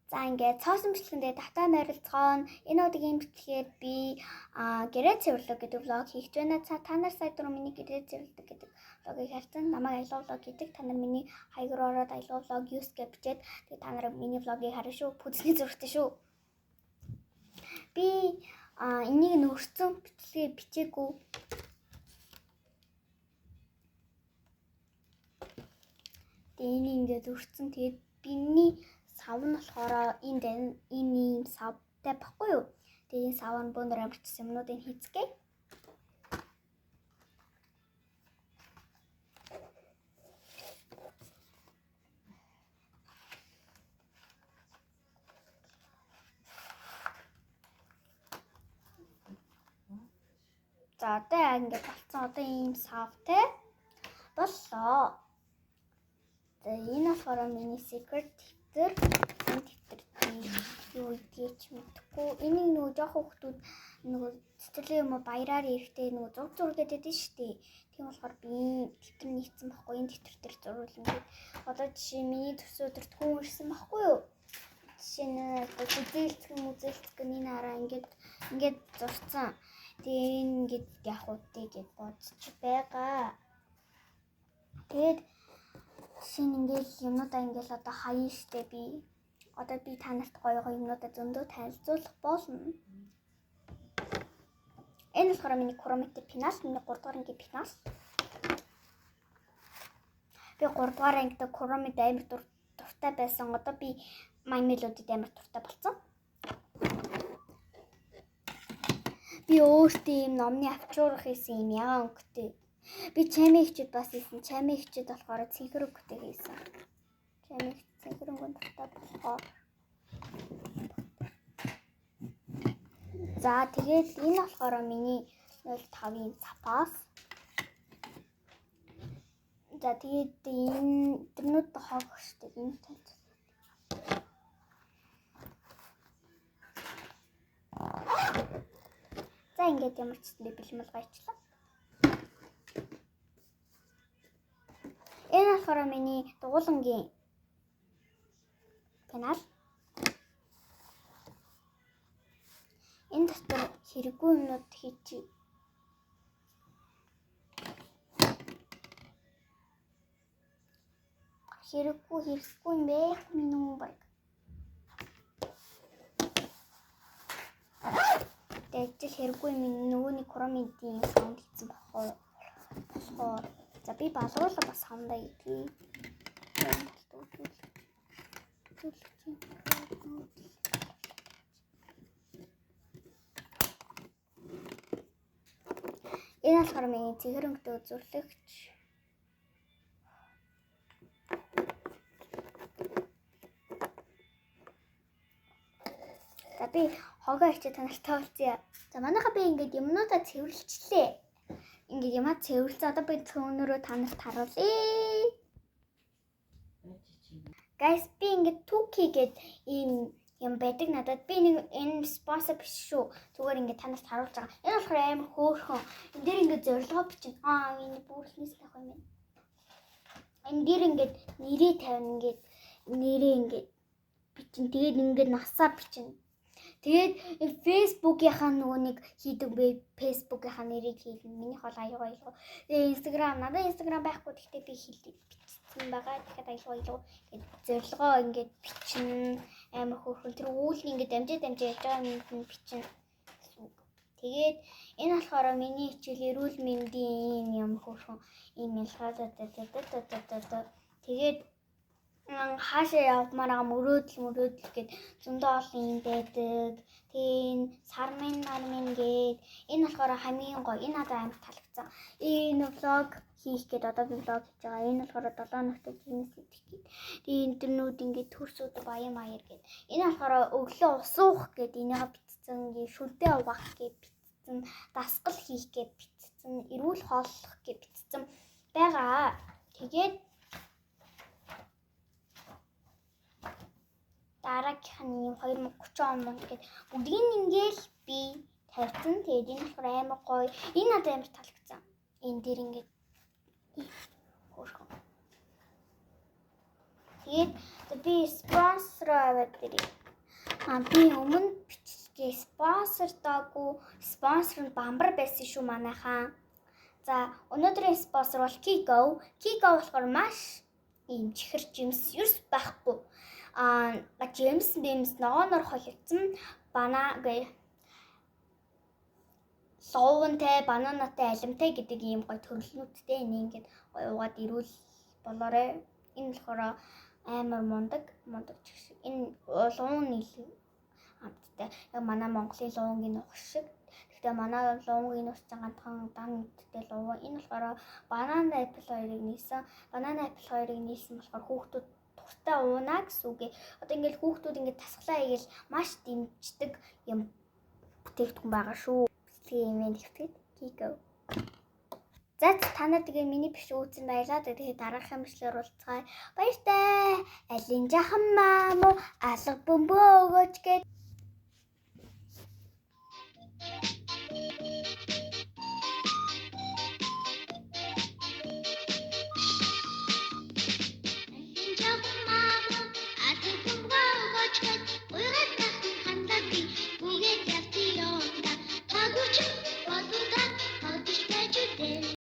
За ингээд цоосон бичлэгэндээ тавтай морилцгоно. Энэ удаагийн бичлэгээр би гэрээ цэвэрлэг гэдэг влог хийх гэж байна. Та нар сая түрүү миний гэрээ цэвэрлэг гэдэг влогийг харсан. Намайг аялал влог гэдэг. Та нар миний хаяг руу ороод аялал влог 9 гэж бичээд тэгээд та нар миний влогийг харна шүү. Пүзний зурагтай шүү. Би энийг нөрцөн бичлэгээ бичээгүй. Тэгээ энийг ингээд өрцөн. Тэгээд биний сав нь болохоор энд энэ ийм савтай баггүй юу? Тэгээ энэ сав нь бөөнөр амарчсан юмнуудыг хийцгээе. За одоо яг ингээд болцсон. Одоо ийм савтай боллоо. За энэ болохоор миний secret дэвтэр. Энэ дэвтэр юу гэдгийг ч мэдэхгүй. Энийг нөгөө жоохон хүмүүс нөгөө цэцэрлэг юм уу баяраар ирэхдээ нөгөө зураг зураг гэдэг нь шүү дээ. Тийм болохоор би ийм дэвтэр нийцсэн байхгүй. Энэ дэвтэр дээр зурвал ингээд одоо жишээ миний төрсөн өдөрт хүн ирсэн байхгүй юу? Жишээ нь одоо гүзээлцгэн мүзээлцгэн энэ хараа ингээд ингээд зурцсан. Тэгээ ингээд яах вэ гэд бодож байгаа. Тэгээд жишээ нь ингээд юмнуудаа ингээд одоо хаяа штэ би. Одоо би та нарт гоё гоё юмнуудаа зөндөө танилцуулах болно. Энэ болохоор миний Kuromi пенал, миний 3 дугаар ангийн пенал. Би 3 дугаар ангид Kuromi амар дуртай байсан. Одоо би My Melody-д амар дуртай болсон. Би өөртөө ийм номны авчуурах хийсэн юм ягаан өнгөтэй. Би чамийн хчүүд бас хийсэн. Чамийн хчүүд болохоор цэнхэр өнгөтэй хийсэн. Чамийн хч цэнхэр өнгөнд дуртай болохоор. За тэгээд энэ болохоор миний 05-ын запас. За тэгээд энэ тэрнүүд хог штэ энэ талд. За ингээд ямар ч гэсэн би бэлэн болгочлаа. Энэ болохоор миний дугуулангийн пенал. Энэ дотор хэрэггүй юмнууд хийчих. Хэрэггүй юм байх минь үү баг. Тэгээд ажил хэрэггүй минь нөгөөний Kuromi-ийн саунд хийсэн баггүй. Болохоор за би балруулаа бас саундаа идье. Энэ болохоор миний цэгэр өнгөтэй үзүүлэгч. За би хогоо ичээ та нарт уулзъя. За манайхаа би ингээд юмнуудаа цэвэрлчлээ. Ингээд юмаа цэвэрлцээ. Одоо би цөөнөрөө та нарт харуулъя. Guys би ингээд Tuki гээд ийм юм байдаг надад. Би нэг энэ спонсор биш шүү. Зүгээр ингээд та нарт харуулж байгаа. Энэ болохоор амар хөөрхөн. Энэ дээр ингээд зорилгоо бичнэ. Энэ бүрхнээс л авах юм байна. Энэ дээр ингээд нэрээ тавина, ингээд нэрээ ингээд бичнэ. Тэгээд ингээд насаа бичнэ. Тэгээд Facebook-ийнхаа нөгөө нэг хийдэг бэ, Facebook-ийнхаа нэрийг хийлнэ. Минийх бол аягүй аягүй. Тэгээд Instagram, надад Instagram байхгүй, гэхдээ би хийлээ бичсэн байгаа. Тэгэхээр аягүй аягүй. Тэгээд зорилгоо ингээд бичнэ. Амар хөөрхөн. Тэр үүлний ингээд дамжаа яаж байгаа юм нь бичнэ гэсэн үг. Тэгээд энэ болохоор миний хичээл эрүүл мэндийн юм хөөрхөн ийм ялгаа. Тэгээд хаашаа явмаар байгаа мөрөөдөл гэд зөндөө олон юм байдаг. Тэгээ энэ сармын мармын гээд энэ болохоор хамгийн гоё. Энэ надад амар таалагдсан. Энэ влог хийх гээд одоо би влог хийж байгаа. Энэ болохоор 7 хоногт жимс идэх гээд. Тэгээ энэ дэрнүүд ингээд төрсүүд баян маяр гээд. Энэ болохоор өглөө ус уух гээд энийг бичсэн. Ингээд шүдээ угаах гээд бичсэн. Дасгал хийх гээд бичсэн. Эрүүл хооллох гээд бичсэн байгаа. Тэгээд дараагийнх нь юм 2030 он гээд бүгдийг нь ингээл би тавьсан. Тэгээд энэ болохоор амар гоё. Энэ надад амар таалагдсан. Энэ дээр ингээд хөөрхөн. Тэгээд би спонсор аваад ирье. А, би өмнө бичлэгээ спонсордоогүй, спонсор нь бамбар байсан шүү манайхаа. За, өнөөдрийн спонсор бол Kiko. Kiko болохоор маш ийм чихэр жимс ерс байхгүй. А, жимс бимс ногооноор холилдсон бана гэ луувантай, бананатай, алимтай гэдэг ийм гоё төрөлнүүдтэй энийг ингээд гоё уугаад ирүүл болоорой. Энэ болохоор амар мундаг, мундаг чих шиг. Энэ луун илүү амттай. Яг манай Монголын луунгийн нух шиг. Гэхдээ манай луунгийн нус чинь ганцхан дан идтэй луун. Энэ болохоор банана, apple хоёрыг нийлсэн. Банана, apple хоёрыг нийлсэн болохоор хүүхдүүд дуртай уунаа гэсэн үг. Одоо ингээл хүүхдүүд ингээд тасглаа хийгээл маш дэмждэг юм бүтээгдэхүүн байгаа шүү. Бичлэгийн юм нэвтгэд Kiko. За, та нар тэгээ миний бичлэг үзсэн баярлалаа. Тэгээ дараагийн бичлэгээр уулзцгаая. Баяртай. Алин жахан маамуу алга бөмбөө өгөөч гээд.